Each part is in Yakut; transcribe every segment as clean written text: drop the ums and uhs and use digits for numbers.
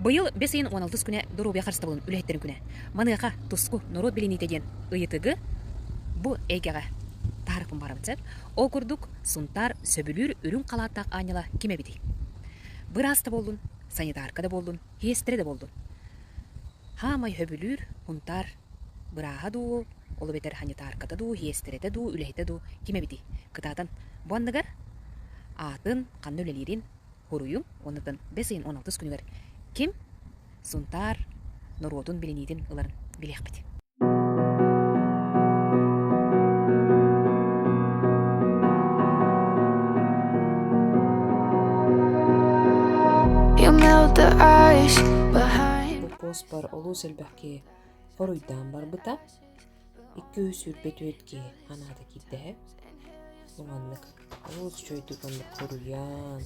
Быйыл бэс ыйын 16 күнэ доруобуйа харыстабылын үлэһиттэрин күнэ. Маныаха туску норуот билиниитэ диэн ыйытыгы бу эйгэҕэ таһаарыахпын баҕарабын сөп. Ол курдук Сунтаар сөбүлүүр үрүҥ халааттаах аанньала ким эбитий? Быраас да буоллун, санитарка да буоллун, сиэстэрэ да буоллун. Хаамай сөбүлүүр Һунтаар бырааһа дуу, ол эбэтэр санитарката дуу, сиэстэрэтэ дуу, үлэһитэ дуу ким эбитий? Кытаатан бу анныгар аатын, ханна үлэлиирин Хоруйум уоннаттан бэс ыйын 16 күнүгэр ким Сунтаар норуотун билиниитин ыларын билиэхпит. Бу поспор олус элбэх киһи хоруйдаан барбыта. 224 киһи анаата киирдэһэ. Маннык олус үчүгэйдик оннук хоруйан,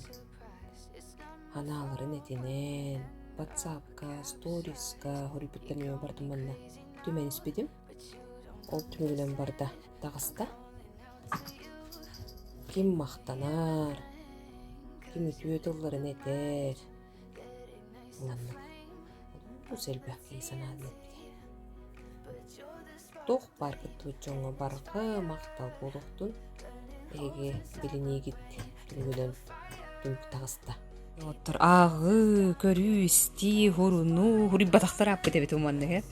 анааларын этинэн, ватсапка, сториска хоруйбуттарын эмиэ барытын манна түмэн испитим. Ол түмүгүнэн барда таҕыста. Ким махтанар, ким үтүө тылларын этэр, маннык олус элбэх киһи санаатын эппитэ. Туох баар кыттыбыт дьоҥҥо барҕа махтал буолуохтун, эһиги билиниигит түмүгүнэн түмүк таҕыста. Оттор ааҕыы, көрүү, истии, хурунуу, хуруйбатахтар ааппыт эбит уманныгы.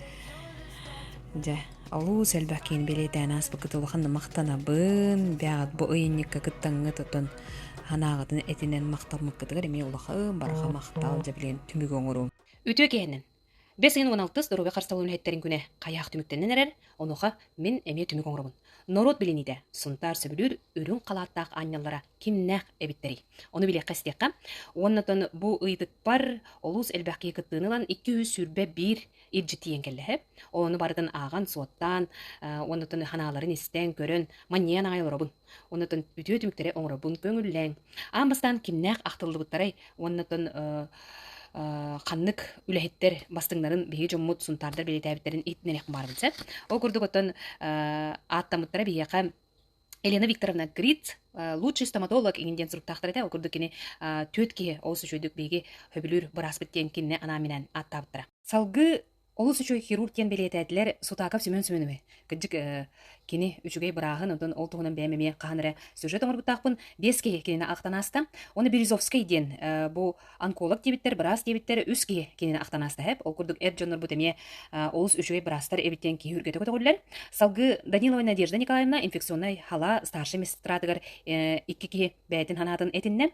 Дьэ, олус элбэх киин бэлиэтээн ааспыккыт улахан махтанабын. Бэҕэт бу ыйынньыкка кыттаҥҥыт отон санааҕытын этинэн махтаммыккытыгар эмиэ улахан барҕа махтал дьэ билигин түмүгү оҥоруум. Үтүө киһинэн Бэс ыйын 16 доруобуйа харыстабылын үлэһиттэрин күнэ хайаах түмүктэнэн эрэр, онуоха мин эмиэ түмүк оҥоробун. Норуот билиниитэ Сунтаар сөбүлүүр үрүҥ халааттаах аанньаллара кимнээх эбиттэрий? Ону билиэххэ-истиэххэ. Уонна оттон бу ыйытыкпар олус элбэх киһи кыттыыны ылан 221 илдьит тиийэн кэллэ. Ону барытын ааҕан-суоттаан, уонна оттон ханааларын истэн, көрөн, манньыйан аҕай олоробун. Оннотон үтүө түмүктэри оҥоробун көҥүллээҥ. Аан бастаан кимнээх ахтыллыбыттарай уоннатон ханнык үлэһиттэр бастыҥнарын биһиги дьоммут сунтаардар бэлиэтээбиттэрин иһитиннэриэхпин баҕарабын сөп. Ол курдук оттон ааттаммыттара биһиэхэ Елена Викторовна Гриц лучший стоматолог иҥин диэн суруктаахтар этэ. Ол курдук кини түөрт киһи олус үчүгэйдик биһиги сөбүлүүр бырааспыт диэн кинини анаан-минээн ааттаабыттара. Салгыы Олус үчүгэй хирург диэн бэлиэтээтилэр Сутаков Семен Семенович. Кырдьык, кини үчүгэй бырааһын, онтон ол туһунан бэйэм эмиэ хаһан эрэ сюжет оҥорбуттаахпын. Биэс киһи кинини ахтан ааста. Оны Березовскай диэн бу онколог диэбиттэр, быраас диэбиттэр, үс киһи кинини ахтан ааста. Ол курдук эр дьоннорбут эмиэ олус үчүгэй быраастар эбит диэн киһи үргэтэ көтөҕүллэр. Салгыы Данилова Надежда Николаевна инфекционнай хала старшай медсестратыгар икки киһи бэйэтин санаатын этиннэ.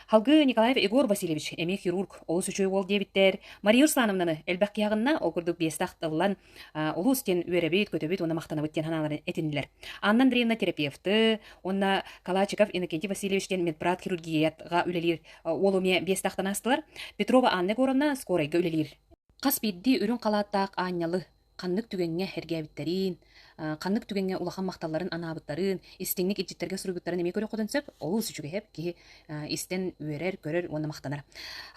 Халгыы Николаев Егор Васильевич эмиэ хирург, олус үчүгэй уол диэбиттэр. Мария Руслановнаны элбэх киһи аҕынна, ол курдук биэстэ ахтыллан, олус диэн үөрэбит, көтөбүт уонна махтанабыт диэн санааларын этиннилэр. Анна Андреевна терапевты уонна Калачиков Иннокентий Васильевич диэн медбрат хирургияҕа үлэлиир уол эмиэ биэстэ ахтан аастылар. Петрова Анна Егоровна скорайга үлэлиир. Хас биирдии үрүҥ халааттаах аанньалы ханнык түгэҥҥэ эргээбиттэрин, ханнык түгэҥҥэ улахан махталларын анаабыттарын, истиҥник илдьиттэргэ суруйбуттарын эмиэ көрүөххүтүн сөп. Олус үчүгэй киһи истэн үөрэр, көрөр уонна махтанар.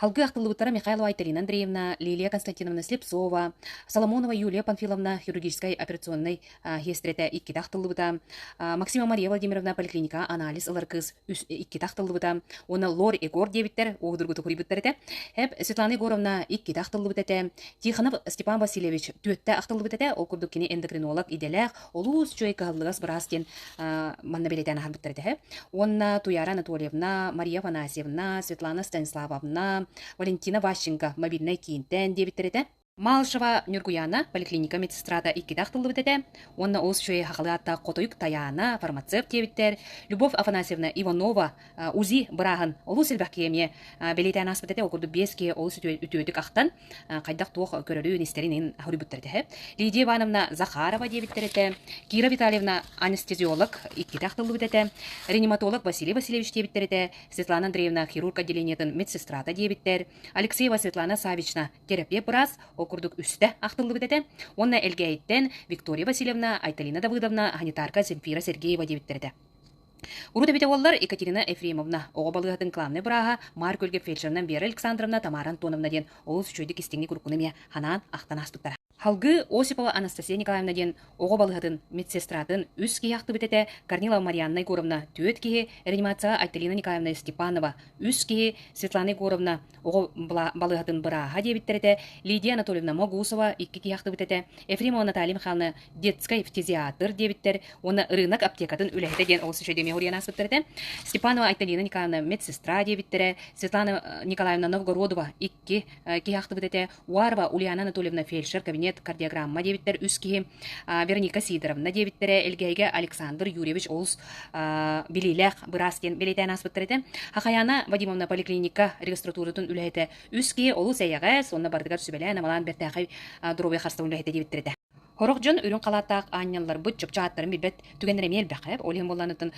Халгыы ахтыллыбыттара Михайлова Айталина Андреевна, Лилия Константиновна Слепцова, Соломонова Юлия Панфиловна хирургическай операционнай сиэстэрэтэ иккитэ ахтыллыбыта, Максима Мария Владимировна поликлиника анализ ылар кыыс иккитэ ахтыллыбыта уонна Лор Егор диэбиттэр уоһудургутук суруйбуттар этэ. Эп Светлана Егоровна иккитэ ахтыллыбыт этэ. Тихонов Степан Васильевич түөттэ ахтыллыбыт этэ. Ол курдук кини эндокринолог идэлээх, олус үчүгэй кыһаллыгас быраас диэн манна бэлиэтээн аһарбыттар этэ. Уонна Туяра Анатольевна, Мария Афанасьевна, Светлана Станиславовна, Валентина Ващенко мобильнай киинтэн диэбиттэр этэ. Малышева Ньургуйаана поликлиника медсестрата иккитэ ахтыллыбыт этэ уонна олус үчүгэй хахалыы ааттаах Хотойук Тайаана фармацевт диэбиттэр, Любовь Афанасьевна Иванова УЗИ бырааһын олус элбэх киһи эмиэ бэлиэтээн ааспыт этэ, ол курдук биэс киһи олус үтүөтүк ахтан хайдах-туох көрөрүн, истэрин иһин хоруйбуттар этэ. Лидия Ивановна Захарова диэбиттэр этэ, Кира Витальевна анестезиолог иккитэ ахтыллыбыт этэ, реаниматолог Василий Васильевич диэбиттэр этэ, Светлана Андреевна хирург отделениетын медсестрата диэбиттэр, Алексеева Светлана Савична терапевт быраас ол курдук үстэ ахтыллыбыт этэ. Уонна Элгээйиттэн Виктория Васильевна, Айталина Давыдовна, санитарка Земфира Сергеева диэбиттэр этэ. Урут эбитэ буоллар Екатерина Ефремовна, оҕо балыыһатын главнай бырааһа, Маар Күөлгэ фельдшерынан Вера Александровна, Тамара Антоновна диэн олус үчүгэйдик истиҥник уруккуну эмиэ ханаан ахтан ааспыттара. Салгыы Осипова Анастасия Николаевна диэн оҕо балыыһатын медсестратын үс киһи ахтыбыт этэ, Корнилова Марианна Егоровна түөрт киһи, реанимацияҕа Айталина Николаевна Степанова үс киһи, Светлана Егоровна оҕо балыыһатын бырааһа диэбиттэр этэ, Лидия Анатольевна Могусова икки киһи ахтыбыт этэ, Ефремова Наталья Михайловна детскай фтизиатр диэбиттэр уонна ырыынак аптекатын үлэһитэ диэн олус үчүгэй эмиэ уруйан ааспыттар этэ. Степанова Айталина Николаевна медсестра диэбиттэрэ, Светлана Николаевна Новгородова икки киһи ахтыбыт этэ, Уарова Ульяна Анатольевна фельдшер, кабинет, кардиограмма диэбиттэр үс киһи, Вероника Сидоровна диэбиттэрэ, Элгээйигэ Александр Юрьевич олус билиилээх быраас диэн бэлиэтээн ааспыттар этэ. Хахаяна Вадимовна поликлиника регистратуратын үлэһитэ үс киһи олус эйэҕэс уонна барытыгар сүбэлээн-амалаан бэртээхэй доруобуйа харыстабылын үлэһитэ диэбиттэр этэ. Сорох дьон үрүҥ халааттаах аанньалларбыт чопчу ааттарын билбэт түгэннэрэ эмиэ элбэх. Ол иһин буолланыттан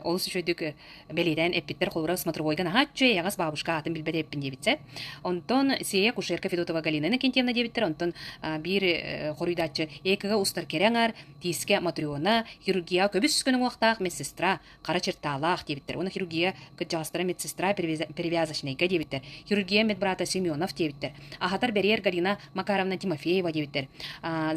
олус үчүгэйдик бэлиэтээн эппиттэр холобура смотровойга наһаа үчүгэй эйэҕэс бабушка аатын билбэт эппин диэбитсэ. Онтон Сея Кушерка Федотова Галина Иннокентьевна диэбиттэр. Онтон биир хоруйдааччы ЭКГ устар кэрэ аҥаар, тиискэ Матрена, хирургия көбүс көнөҥуохтаах медсестра, хара черталаах диэбиттэр. Уонна хирургия кырдьаҕастара медсестра перевязочнайга диэбиттэр. Хирургия медбрата Семенов диэбиттэр. Аһатар бэриэр Галина Макаровна Тимофеева диэбиттэр.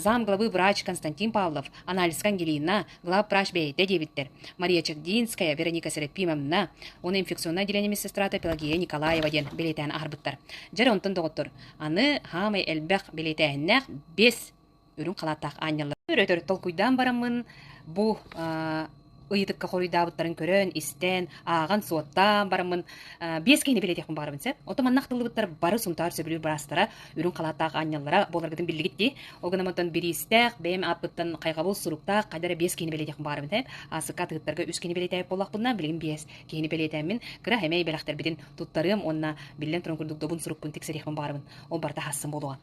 Зам главы врач Константин Павлов, анализка Ангелина, главврач бэйэтэ диэбиттэр. Мария Чагдинская, Вероника Серафимовна, уонна инфекционное отделение медсестрата Пелагея Николаева диэн бэлиэтээн аһарбыттар. Дьэ онтон доҕоттор, аны хаамай элбэх бэлиэтээһиннээх биэс үрүҥ халааттаах аанньаллар. Өтөр толкуйдаан бараммын бу ыйытыкка хоруйдаабыттарын көрөн, истэн, ааҕан, суоттаан бараммын биэс киһини бэлиэтиэхпин баҕарабын сөп. Оттон манна ахтыллыбыттар бары Сунтаар сөбүлүүр быраастара, үрүҥ халааттаах аанньаллара буоларгытын биллигит дии. Ол гынан онтон бириистээх, бэйэм ааппыттан хайҕабыл суруктаах хайда эрэ биэс киһини бэлиэтиэхпин баҕарабын сөп. Аасыкка атыыһыттарга үс киһини бэлиэтээбит буоллахпына, билигин биэс киһини бэлиэтээммин кыра эмэй бэлэхтэрбитин туттарыам уонна биллэн туран курдук добун сурукпун тиксэриэхпин баҕарабын. Ол барыта хассын буолуоҕа.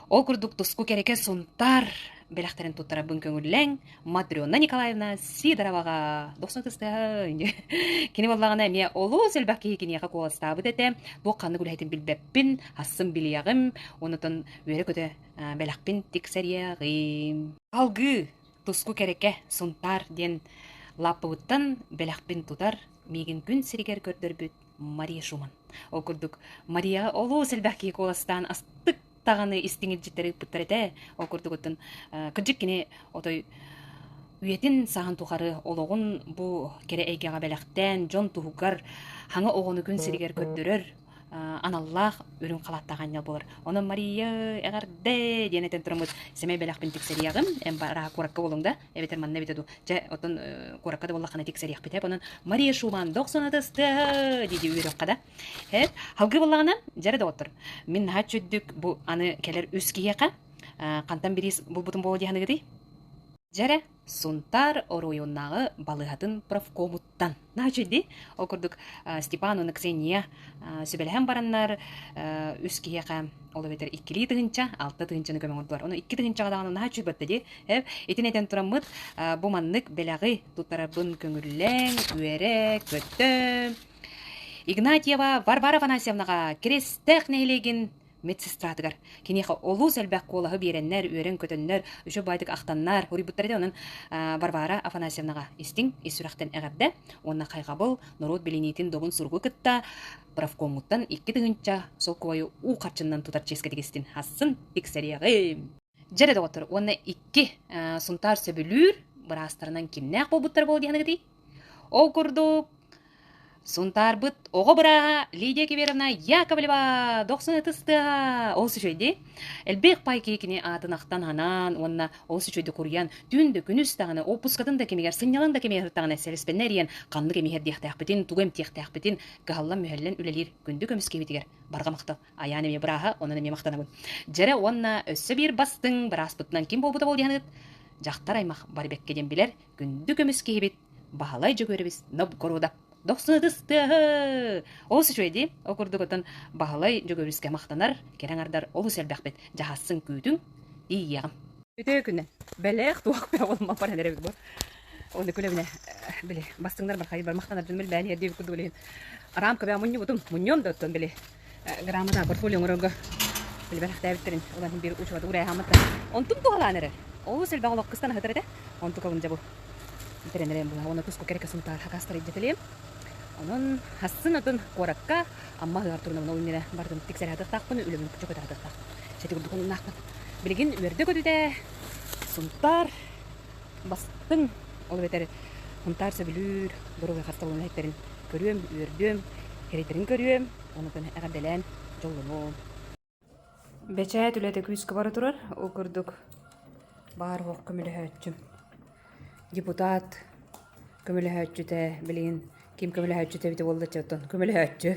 Ол курдук туску кэрэкэ Сунтаар бэлэхтэрин туттарарбын көҥүллэҥ Матрена Николаевна Сидороваҕа дохсун тыстыһа кини буоллаҕына эмиэ олус элбэх киһи киниэхэ куоластаабыт этэ туох ханнык үлэһитин билбэппин ассын билиэҕим онутун үөрэ-көтө бэлэхпин тиксэриэҕим алгыы туску кэрэкэ Сунтаар диэн лааппыбыттан бэлэхпин тутар миигин күн сиригэр көрдөрбүт Мария Шуман. Ол курдук Марияҕа олус элбэх киһи куоластаан астык даҕаны истиҥ илдьиттэри ыыппыттар этэ. Ол курдугуттан кырдьык кини отой үйэтин саһан тухары олоҕун бу кэрэ эйгэҕэ бэлэхтээн дьон туһугар хаҥа оҕону күн сиригэр көрдөрөр аналлаах үрүҥ халааттаах аанньал буолар. Онон Мария эҕэрдэ диэн этэн тураммыт сэмэй бэлэхпин тиксэриэҕим. Эн бараа куоракка буолуҥ да эбэтэр манна эбитэ дуу. Чэ, оттон куоракка да буоллаххына тиксэриэхпит эп. Онон Мария Шуман дохсун ытыстыа дии үөрүөххэ да. Эп, халгыы буоллаҕына, дьэрэ доҕоттор, мин наһаа чүддүк бу аны кэлэр үс киһиэхэ хантан бириис булбутум буолуо дии саныгытый? Дьэрэ, Сунтаар оройуоннааҕы балыыһатын профкомуттан. Наһаа үчүгэй Ол курдук Степан уонна Ксения сүбэлэһэн бараннар үс киһиэхэ ол эбэтэр иккилии тыһыынча, алта тыһыынчаны көмө оҥордулар. Ону икки тыһыынчаҕа даҕаны наһаа үчүгэй батта дии. Итини этэн тураммыт бу маннык бэлэҕи туттарарбын көҥүллэҥ, үөрэ, көттө. Игнатьева Варвара Афанасьевнаҕа Крестээх нэһилиэгин медсестратыгар. Киниэхэ олус элбэх куолаһы биэрэннэр, үөрэн-көтөннөр, үчүгэй баайдык ахтаннар, уруйбуттар этэ. Онон Варвара Афанасьевнаҕа истиҥ, ис сүрэхтэн эҕэрдэ уонна хайҕабыл норуот билиниитин добун суругу кытта профкоммуттан 2000 солкуобайы уу харчыннан тутар чиэскэ тигистин. Хассын тиксэриэҕим. Дьэ эрэ доҕоттор, уонна икки Сунтаар сөбүлүүр быраастарынан кимнээх буолбуттар буолуо диэханыгытый? Ол курдук Сунтаарбыт оҕо бырааһа Лидия Киверовна Яковлева дохсун ытыс тыаһа олус үчүгэй дии. Элбэх пай киһи кини аатын ахтан ханаан уонна олус үчүгэйдик уруйан, түүн да күнүс даҕаны, уоппускатын да кэмигэр, сынньалаҥ да кэмигэр сырыттаҕына сэлиспэннэ эрийэн ханнык эмиһэр диэхтээхпитин, тугу эмтиэхтээхпитин кыһаллан-мүһэллэн үлэлиир күндү көмүс киһибитигэр барҕа махтал. Айаан эмиэ бырааһа, онон эмиэ махтанабын. Дьэрэ уонна өссө биир бастыҥ бырааспытынан ким буолбута буол диэханыгыт? Дьахтар аймах барыбэккэ диэн билэр күндү көмүс киһибит Баһылай Дьөгүөрэбис Новгородов дохсун ытыс тыаһы! Олус үчүгэй дии. Ол курдук оттон Баһылай Дьөгүөрүскэ махтанар, кэрэ аҥардар олус элбэхпит. Дьаһассын күүтүҥ, тиийиэҕим. Үтүө күнүн. Бэлэх туох бөҕө баран эрэбит бу. Оны күлэбинэ били бастыҥнар бархай бар махтанар дьон билбээн иһэр диэбит курдук билигин араамка бэҕэ мунньубутум мунньуом да оттон били грамота портфолио оҥорорго били бэлэхтээбиттэрин улахан биир учуота урээхаммыттар онтум туһалаан эрэр олус элбэх олох кыстан аһытар этэ онтукабын дьэ бу Тэрэнэрэн була уонна туску кэрэкэ Сунтаар хакастар илдьэтэлиэм. Онон хассын атын куоракка Амма ыһыар турунабын ол иннинэ бардым тиксэрэ сатыахтаахпын, үлэбин чөкөтө сатыахтаахпын. Сити курдук онуннаахпын. Билигин үөрдэ-көтүтэ Сунтаар бастыҥ, ол эбэтэр Сунтаар сөбүлүүр доруобуйа харыстабылын үлэһиттэрин көрүөм, үөрдүөм, кэрийтэрин көрүөм, онутун эҕэрдэлээн дьоллонуом. Бэчээт үлэтэ күүскэ бара турар, ол курдук баар уох көмөлөһөөччүм. Депутат көмөлөһөөччүтэ билигин ким көмөлөһөөччүтэ эбитэ буолла оттон көмөлөһөөччү.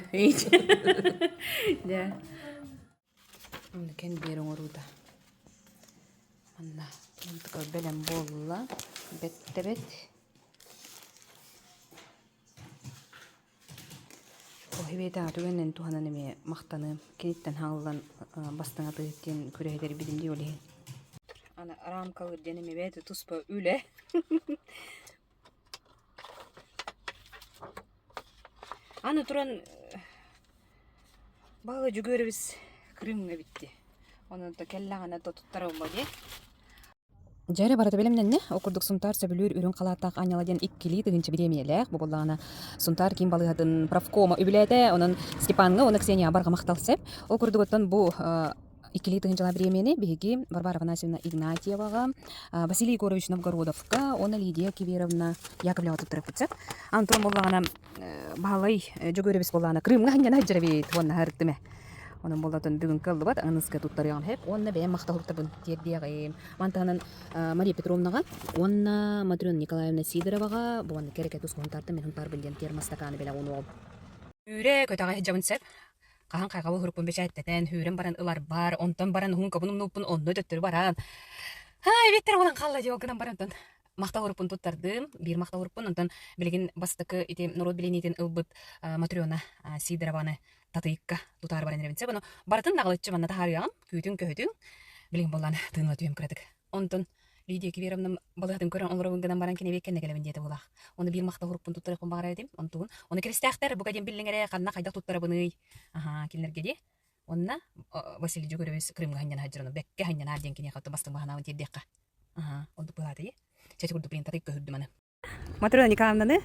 Дьэ. Онно кэнбиэр оҥоруута. Манна онтука бэлэм буолла. Бэттэбэт. Оһибиэтээҕи түгэнинэн туһанан эмиэ махтаныам. Киниттэн хааллан бастыҥ атыыһыт диэн күрэһи тэрийбитим дии ол иһин. Аны рамкалыыр диэн эмиэ бэйэтэ туспа үлэ. Аны туран Баһылай Дьөгүөрэбис Крымҥа эбит дии. Онон то кэллэҕинэ то туттарылла дии. Дьэ эрэ барыта бэлэмнэннэ. Ол курдук Сунтаар сөбүлүүр үрүҥ халааттаах аанньала диэн иккилии тыһыынча бириэмийэлээх. Бу буоллаҕына Сунтаар киин балыыһатын профкома үбүлээтэ. Онон Степаҥҥа уонна Ксенияҕа барҕа махтал сөп. Ол курдук оттон бу иккилии тыһыынчалаах бириэмийэни биһиги Варвара Афанасьевна Игнатьеваҕа, Василий Егорович Новгородовка уонна Лидия Киверовна Яковлева туттарыахпыт сөп. Антон буоллаҕына Баһылай Дьөгүөрэбис буоллаҕына Крымҥа сынньана сылдьар эбит уонна сырыттым ээ. Онон буоллатын бүгүҥкү ыллыбат аныска туттарыаҕым сөп уонна бэйэм махталлыбын тиэрдиэҕим. Маны таһынан Мария Петровнаҕа уонна Матрена Николаевна Сидороваҕа бу маннык кэрэкэ тус хунтаартан мин хунтаарбын диэн термостаканы бэлэх уунуоҕум. Үүрэ көтөҕө сылдьабын сөп. Хаһан хайҕабыл сурукпун бэчээттэтэн, үүрэн баран ыларбар, онтон баран уһун-кобун умнубуппун онно төттөрү баран. Ай, эбиттэр буолан хаалла дии ол гынан баран онтон махтал урукпун туттардым, биир махтал урукпун, онтон билигин бастакы ити норуот билиниитин ылбыт Матрена Сидорованы Татыйыкка тутаары баран эрэбин сөп. Ону барытын наҕылыччы манна таһаарыаҕым, күүтүҥ-көһүтүҥ. Билигин буоллаан тыынла түһүм кыратык. Онтон Лидия Киверовна балыһатын көрөн олоробун гынан баран киниэбиэк кэннэ кэлэбин диэтэ буолаах. Ону биир махтал урукпун туттарыахпын баҕарар этим. Онтугун ону киристээхтэр бука диэн биллиҥ эрэ ханна хайдах туттарабыный? Аһаа, кинилэргэ дии. Онно Василий Дьөгүрөбүс Крымҥа сынньана сылдьар ону бэккэ сынньанаар диэн киниэхэ бастыҥ баһанаабын тиэрдиэххэ. Аһаа, онтук быһаатый. Чэ, курдук блин, татык көһүрдүм аны. Матрена Николаевнаны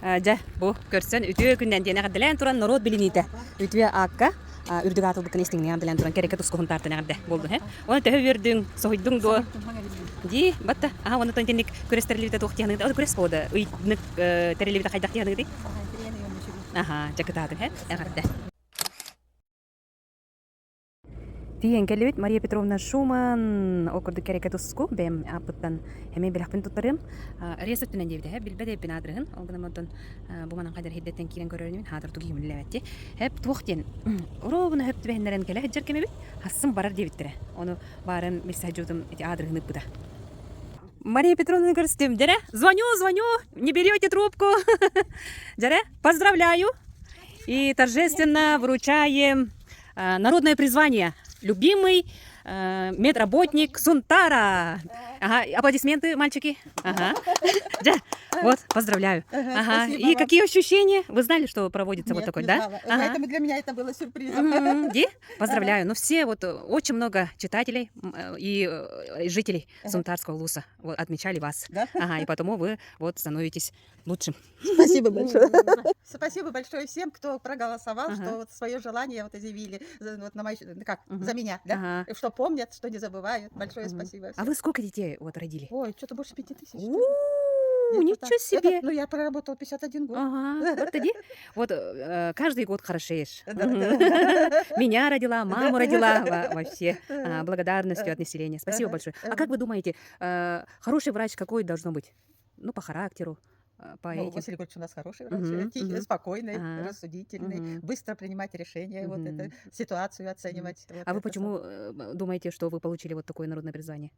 дьэ бу көрсөн үтүө күннэн диэн эҕэрдэлээн туран норуот билиниитэ үтүө аакка үрдүк аатылбыккын истиҥник эҕэрдэлээн туран кэрэкэ тускуһун таартан эҕэрдэ буоллун һэ. Оны төһө үөрдүҥ, соһуйдуҥ дуо? Дии, батта. Аха, уонна итинник күрэс тэриллибитэ туох диһаныгыт? Ол күрэс буолда. Ыйнык тэриллибитэ хайдах диһаныгытый? Аха, дьэ кытаатын һэ. Эҕэрдэ. Тиийэн кэллибит Мария Петровна Шуман ол курдук кэрэкэ туску бэйэм ааппыттан эмиэ бэлэхпин туттарыам. Рейс өттүнэн диэбитэ һэ билбэт эбиппин аадырыһын ол гынан онтон бу манан хайдар иһирдэттэн киирэн көрөрүнүн хаатыр тугу иһимиллээбэтти. Хэп туох диэн оруобуна хөп түбэһиннэрэн кэлэ сылдьар кэмэбит хассын барар диэбиттэрэ. Ону баарым билсэ сылдьыбытым ити аадырыһын ыыппыта. Мария Петровна көрүстүм. Дьэрэ, звоню, звоню, не берете трубку. Дьэрэ, поздравляю. И торжественно вручаем народное призвание. Любимый медработник Сунтара. Ага, аплодисменты, мальчики. Ага. Да, вот, поздравляю. Ага. И какие ощущения? Вы знали, что проводится Нет, вот такой, не да? знала. Ага. Поэтому для меня это было сюрпризом. Ди? Поздравляю. Ну, все, вот очень много читателей и жителей Сунтарского луса вот, отмечали вас. Да? Ага, и потому вы вот становитесь лучшим. Спасибо большое. Спасибо большое всем, кто проголосовал, Ага. что вот свое желание вот изъявили вот на мои, как, Мгм. за меня, да? Ага. И Что помнят, что не забывают. Большое Мгм. спасибо А всем. вы сколько детей вот родили? Ой, что-то больше 5000. что ли. У, Где-то ничего так. Это, себе! ну, я проработала 51 год. Ага, вот иди. Вот каждый год хорошеешь. Да, Мгм. да. Меня родила, маму родила, вообще. Да. Благодарностью от населения. Спасибо Ага. большое. А как вы думаете, хороший врач какой должно быть? Ну, по характеру, по Ну, этим. Василий Егорович у нас хороший врач, Мгм, тихий, мгм. спокойный, Ага. рассудительный, Мгм. быстро принимать решения, вот это, Мгм. ситуацию Мгм. оценивать. Вот А вы это почему самое. думаете, что вы получили вот такое народное призвание?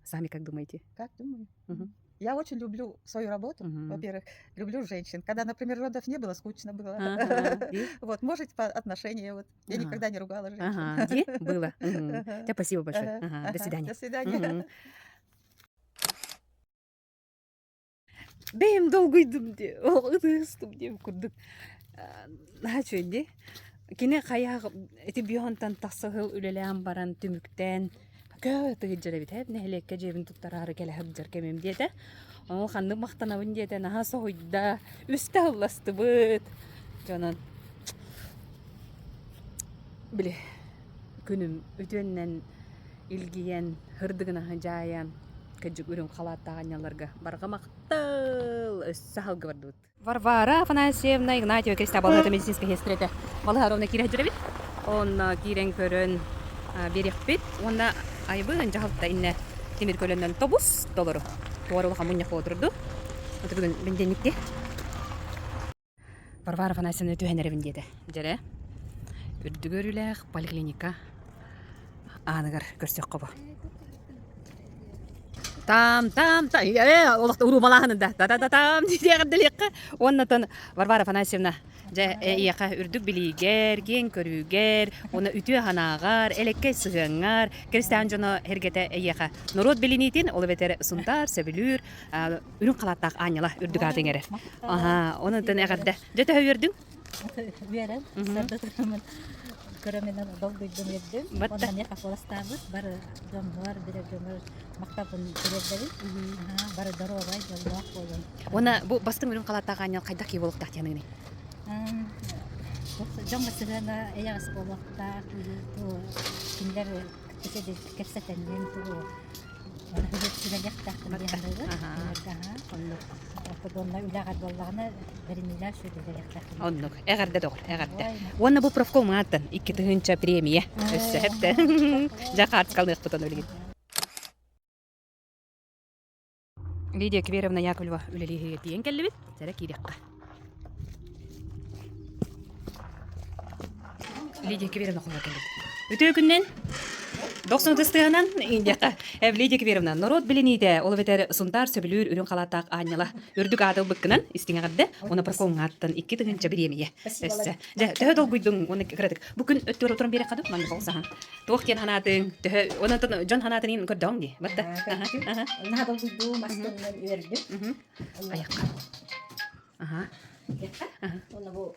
Сами как думаете? Как думаю? Мгм. Я очень люблю свою работу, Мгм. во-первых, люблю женщин. Когда, например, родов не было, скучно было. Ага. И? Вот, может, по отношению, вот, я Ага. никогда не ругала женщин. Ага. Где было? Мгм. Ага. Да, спасибо большое. Ага. Ага. До Ага. свидания. До свидания. Мгм. Бэйэм долгуйдум дии, ытыстым диэм курдук наһаа үчүгэй дии. Кини хайаах ити Бионтан тахса сыл үлэлээн баран түмүктээн көө тыгыдьар эбит ээ нэһилиэккэ дьиэбин туттараары кэлэ сылдьар кэмим диэтэ. Ол ханнык махтанабын диэтэ наһаа соһуйда, үстэ ылластыбыт. Дьонон били күнүм үтүөннэн. илгийэн, һырдыгынаһы дьаайан, кырдьык үрүҥ халааттаах анньалларга барҕа махтал! Өссө аһылга бардыбыт. Варвара Афанасьевна Игнатьева Креста балыһата медицинскэй сестрэтэ балыһа ровно киирэ сылдьар эбит. Онно киирэн көрөн биэриэхпит уонна айбыын дьаһалта иннэ тимир көлөннөн тобус толору туора улахан мунньах буола турду. Ото бүгүн бэнидиэнньикти. Варвара Афанасьевна түһэн эрэбин диэтэ. Дьэрэ үрдүк өрүүлээх поликлиника ааныгар көрсөххө бу. Там там та э олох уруумалааһынын да та та та там диэҕэрдэлиэххэ уоннатан Варвара Афанасьевна дьэ эйиэхэ үрдүк билиигэр, киэҥ көрүүгэр, уонна үтүө санааҕар, элэккэй сыһыаҥҥар Киристээн дьоно эргэтэ эйиэхэ норуот билиниитин, ол эбэтэр Сунтаар сөбүлүүр үрүҥ халааттаах аанньала үрдүк ааты иҥэрэр. Аһаа, онон эҕэрдэ. Дьэ төһө үөрдүҥ? Үөрэн, сырдатыммын көрөмүнэн долгуйдум үөрдүм. Онно эмиэ куоластаабыт бары дьоммор, билэр дьоммор махталбын тириэрдэбин. Бары доруобай, дьоллоох буолун. Уонна бу бастыҥ үрүҥ халааттаах аанньал хайдах киһи буолуохтаах диэныгыный? Дьоҥҥо сыһыана эйэҕэс буолуохтаах. Кинилэр кэпсэтэннин тугу Оннук. Эҕэрдэ доҕор, эҕэрдэ. Уонна бу профком ааттан 2000 премия өссө эптэ. Дьэ хаартыскалыахпыт ону билигин. Лидия Кверовна Яковлева үлэлииһигэ тиийэн кэллибит. Сэрэ киириэххэ. Лидия Кверовна холугар кэллибит. Үтүө күннэн! Дохсун ытыстыһынан индиэххэ. Лидия Кверовна, норуот билиниитэ, ол эбэтэр Сунтаар сөбүлүүр үрүҥ халааттаах аанньала үрдүк ааты ылбыккынан истиҥ эҕэрдэ уонна профкомҥааттан 2000 бириэмийэ. Өссө. Дьэ, төһө долгуйдуҥ уонна кыратык. Бу күн өттүгэр отырон биэрэххэ дуу? Маннык олус аһаан. Туох диэн санаатыҥ? Төһө онон дьон санаатын иһин көрдөҕүҥ дии. Батта. Наһаа долгуйдум, астынным, үөрдүм. Айахха. Аха. Уонна бу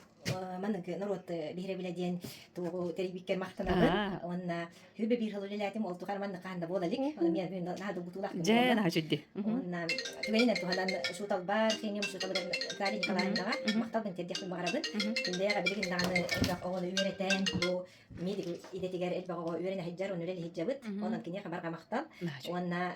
маннык норуот биһирэбилэ диэн тугу тэрийбиккэр махтанабын. Уонна хүбэ биир сыл үлэлээтим, ол тухары маннык хаһан да буола илик. Онон мен наһаа долгутуулаах күн Дьэ, буолла. наһаа үчүгэй. Уонна түгэнинэн туһанан учууталбар, химия учууталыгар Наталья Николаевнаҕа махталбын тиэрдиэхпин баҕарабын. Күндэйэҕэ билигин даҕаны элбэх оҕону үөрэтэн, бу медик идэтигэр элбэх оҕо үөрэнэ сылдьар, уонна үлэлии сылдьабыт. Онон киниэхэ барҕа махтал. Уонна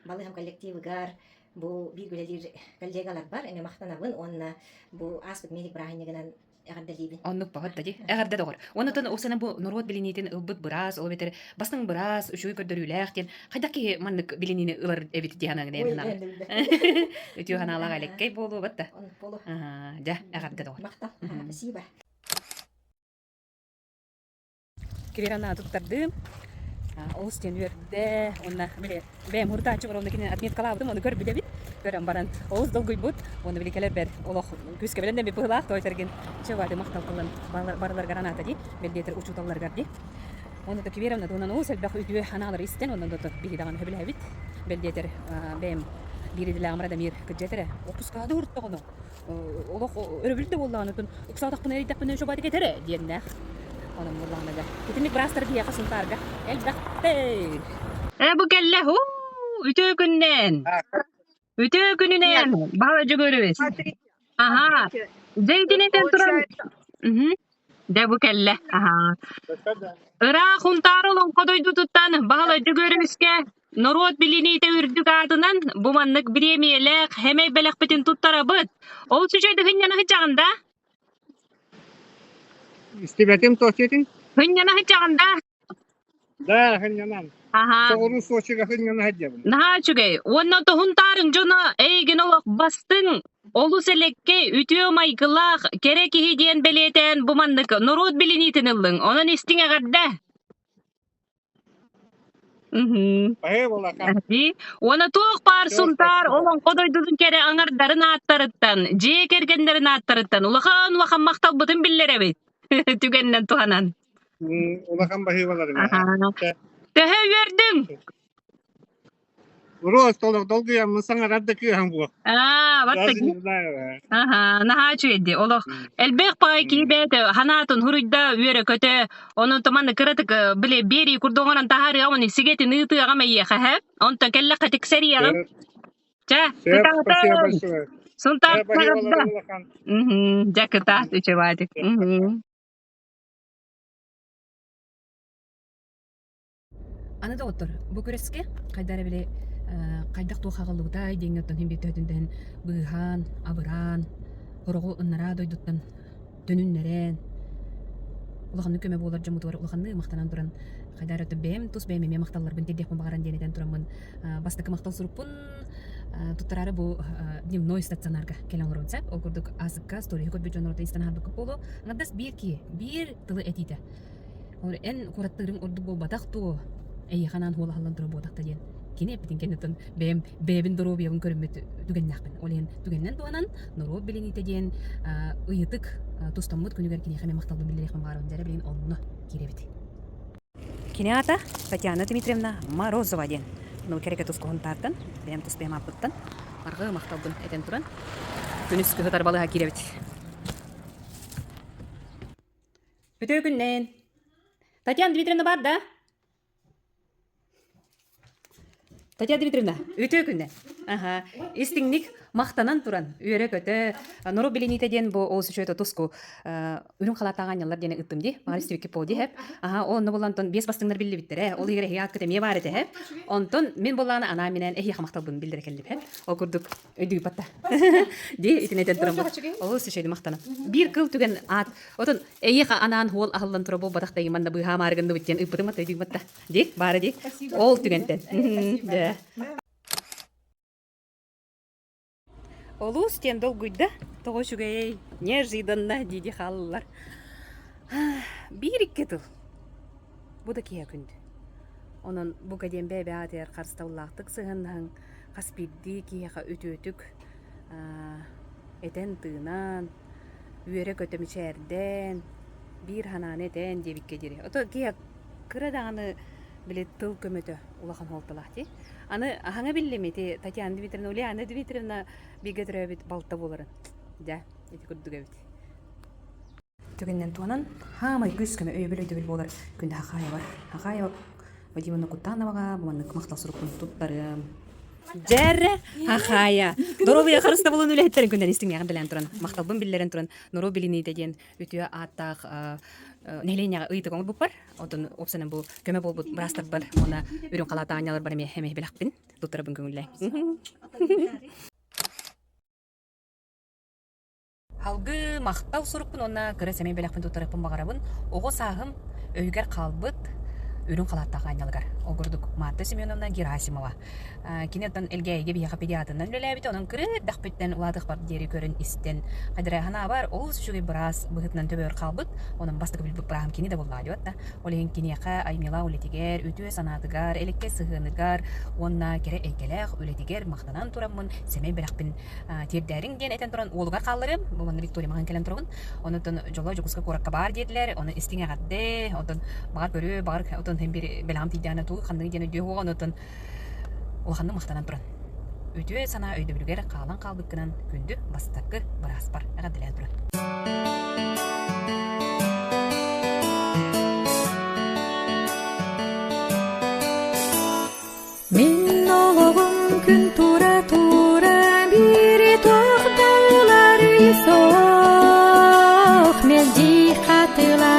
балыыһам коллективыгар бу биир үлэлиир коллегаларбар эмиэ махтанабын уонна бу ааспыт медик бырааһынньыгынан эҕэрдэлиибин. Оннук баҕар да дии. Эҕэрдэ доҕор. Оннуттан ол сана бу норуот билиниитин ылбыт быраас, ол эбэтэр бастыҥ быраас, үчүгэй көрдөрүүлээх диэн хайдах киһи маннык билиниини ылар эбит дии санааҥ Ой, санаҕын. Үтүө санаалаах элэккэй буолуо батта. Оннук буолуо. Дьэ, эҕэрдэ доҕор. Махтал. Спасибо. Кирилл туттардым. Олус диэн үөрдэ уонна били бэйэм урутааччы уонна кинини отметкалаабытым ону көрбүт эбит. Көрөн баран олус долгуйбут уонна били кэлэрбэр олох күүскэ бэлэмнэммит быһыылаах тоойторгин чэ баады махтал тылын барыларыгар анаата дии бэлиэтэр учууталларыгар дии. Уонна да Кверовна туһунан олус элбэх үтүө анаалары истэн онон да биһи даҕаны сөбүлээбит. Бэлиэтэр бэйэм биир идэлээҕим Радомир кырдьа этэрэ опускаады уртоҕуну олох өрөбүл да буоллаҕына отун ыксаатахпына эрийдэхпинэ шобатик этэрэ диэннээх онон буоллаҕына да итинник быраастар биһиэхэ Сунтаарга элбэхтэй Э бу кэллэ һуу үтүө күннэн үтүө күнүнэн Баһылай Дьөгүөрүбүс аһаа дьэ итинитэн туран Дьэ бу кэллэ. Аһаа. Ыраах Унтаар олоҥхо дойдутуттан Баһылай Дьөгүөрүбүскэ норуот билиниитэ үрдүк аатынан бу маннык бириэмийэлээх хэмэй бэлэхпитин туттарабыт. Ол үчүгэй сынньана сылдьаҕын да? Истибэтим туох диэтиҥ? Сынньана сылдьаҕын да? Да, сынньанан. Аһаа. Соҕуруу Сочига сынньана сылдьабын. Наһаа үчүгэй. Уонна тоһун-таарыҥ дьоно эйигин олох бастыҥ, олус элэккэй, үтүө майгылаах, кэрэ киһи диэн бэлиэтээн бу маннык норуот билиниитин ыллыҥ. Онон истиҥ эҕэрдэ! Мгм. Баһыыбалаха. Дии. Уонна туох баар Все, Сунтаар спасибо. олоҥхо дойдутун кэрэ аҥардарын ааттарыттан, дьиэ кэргэннэрин ааттарыттан улахан-улахан махталбытын биллэрэбит. Түгэнинэн туһанан. Улахан баһыыбаларыҥ Аһаа. Чэ. Төһө үөрдүҥ? Уруос толох долгуйаммын саҥарар да кыаһым буо. Аа, Даже баттак. не знаю. Аһаа, наһаа үчүгэйди. Олох М, элбэх баҕайы киһи м. бэйэтэ ханаатын хуруйда үөрэ-көтө, онон туманны кыратык э, били биэрии курдук оҥорон таһаарыаҕым, уонна сигэтин ыытыаҕым эйиэхэ, һэ? Онтон кэллэххэ тиксэриэҕим. Сөп, Чэ, сөп, спасибо кытаатыҥ! большое. Сунтаар Э, баһыыбаларыҥ улахан. Мгм, дьэ кытаат, үчүгэйдик. Сөп, пока. Мгм. Аны доҕоттор, бу күрэскэ хайда эрэ били хайдах туох аҕаллыбытай диэҥҥэ оттон иһин биир төһөтүн да иһин быыһаан, абыраан, хороҕу ыннараа дойдуттан төнүннэрэн, улаханнык көмө буолар дьоммутугар улаханнык махтанан туран хайда эрэ бэйэм тус бэйэм эмиэ махталларбын тиэрдиэхпин баҕаран диэн этэн тураммын бастакы махтал сурукпун туттараары бу дневной стационарга кэлэн олоробун сөп. Ол курдук аасыкка сториһы көрбүт дьон орота истэн аһарбыккыт буолуо. Аҥардас биир киһи биир тылы этиитэ. Ол эн куораттыырыҥ ордук буолбатах дуо? Эйиэхэ анаан хуол аһыллан турар буотах да диэн кини эппитин кэнниттэн бэйэм бэйэбин доруобуйабын көрүммүт түгэннээхпин. Ол иһин түгэнинэн туһанан норуот билиниитэ диэн ыйытык тустаммыт күнүгэр киниэхэ эмиэ махталбын биллэриэхпин баҕарабын. Дьэ эрэ билигин онно киирэбит. Кини аата Татьяна Дмитриевна Морозова диэн. Ну, кэрэкэ тус куһунтаартан, бэйэм тус бэйэм ааппыттан аргы махталбын этэн туран күнүс кыһытар балыһа киирэбит. Үтүө күннээн. Татьяна Дмитриевна бар да? Татьяна Дмитриевна, үтүө күннэ. Аха. Истиҥник махтанан туран, үөрэ-көтө, норуот билиниитэ диэн бу олус үчүгэй туску үрүҥ халааттаах аанньаллар диэни ыттым дии. Баҕар истибиккит буолуо дии, хэп. Аха, онно булан онтон биэс бастыҥнар биллибиттэрэ. Ол иһигэр эһиги ааккыт эмиэ баар этэ, хэп. Онтон мин буоллаҕына анаан-минээн эһиэхэ махталбын биллэрэ кэллим, хэп. Ол курдук өйдүүбүт да. Дии итини этэн туран олус үчүгэй махтанам. Биир кыл түгэн аат. Отон эйиэхэ анаан хуол аһыллан тура буолбатах да манна быыһаамаары гынныбыт диэн ыыппытым атта өйдүүбүт да. Дии, баара дии. Ол түгэнтэн. Дэ. Олус диэн долгуйда. Тоҕо үчүгэйэй, неожиданно дии-дии хааллылар. Биир-икки тыл. Бу да киһи күндү. Онон бука диэн бэйэ-бэйэ аатыгар харыстабыллаахтык сыһыаннаһыҥ, хас биирдии киһиэхэ үтүөтүк этэн-тыынан, үөрэ-көтө мичээрдээн, биир санааны этэн диэбиккэ диэри. Ото киһи кыра даҕаны били тыл көмөтө улахан суолталаах дии. Аны аһаҥа биллим ити Татьяна Дмитриевна, Ульяна Дмитриевна бииргэ төрөөбүт балта буоларын. Дьэ, ити курдук эбит. Түгэнинэн туһанан, хаамай күүс көмө өйөбүл өйдөбүл буолар күндү Хахаева. Хахаева Вадимовна Кутановаҕа бу маннык махтал сурукпун туттарыам. Дьэрэ Хахая. Доруобуйа харыстабылын үлэһиттэрин күннэрин истиҥнээҕин дэлээн туран, махталбын биллэрэн туран, норуот билиниитэ диэн үтүө ааттаах нэһилиэнньэҕэ ыйытык оҥорбуппар, оттон уопсайынан бу көмө буолбут быраастарбар уонна үрүҥ халаат аанньаларбар эмиэ эмиэ бэлэхпин туттарабын көҥүллээн. Алгыы махтал сурукпун уонна кыра сэмэй бэлэхпин туттарыахпын баҕарабын. Оҕо сааһым өйүгэр хаалбыт үрүҥ халааттаах аанньалыгар. Ол курдук Марта Семеновна Герасимова. Кини оттон Элгээйигэ биһиэхэ педиатрынан үлэлээбитэ, онон кыра эрдэхпиттэн улаатыахпар диэри көрөн-истэн хайдара санаабар олус үчүгэй быраас быһыытынан төбөбөр хаалбыт. Онон бастакы билбит бырааһым кини да буоллаҕа диэбит да. Ол иһин киниэхэ айымньылаах үлэтигэр, үтүө санаатыгар, элэккэй сыһыаныгар уонна кэрэ эйгэлээх үлэтигэр махтанан тураммын сэмэй бэлэхпин тиэрдээриҥ диэн этэн туран уолугар хаалларыам. Бу манна Виктория маҕан кэлэн турабын. Онон дьоло Дьокуускай куоракка баар диэтилэр. Ону истиҥ эҕэрдэ. Онтон баҕар көрүө, баҕар отон һин биир бэлэҕим тиийдэҕинэ тугу ханныгы диэн өйдүө суоҕа. Онон улаханнык махтанан туран. Үтүө санаа өйдөбүлүгэр хаалан хаалбыккынан күндү бастакы бырааспар эҕэрдэлээн туран. Мин олоҕум күн тура-тура биири туох да уларый суох мэлдьи хатыланар.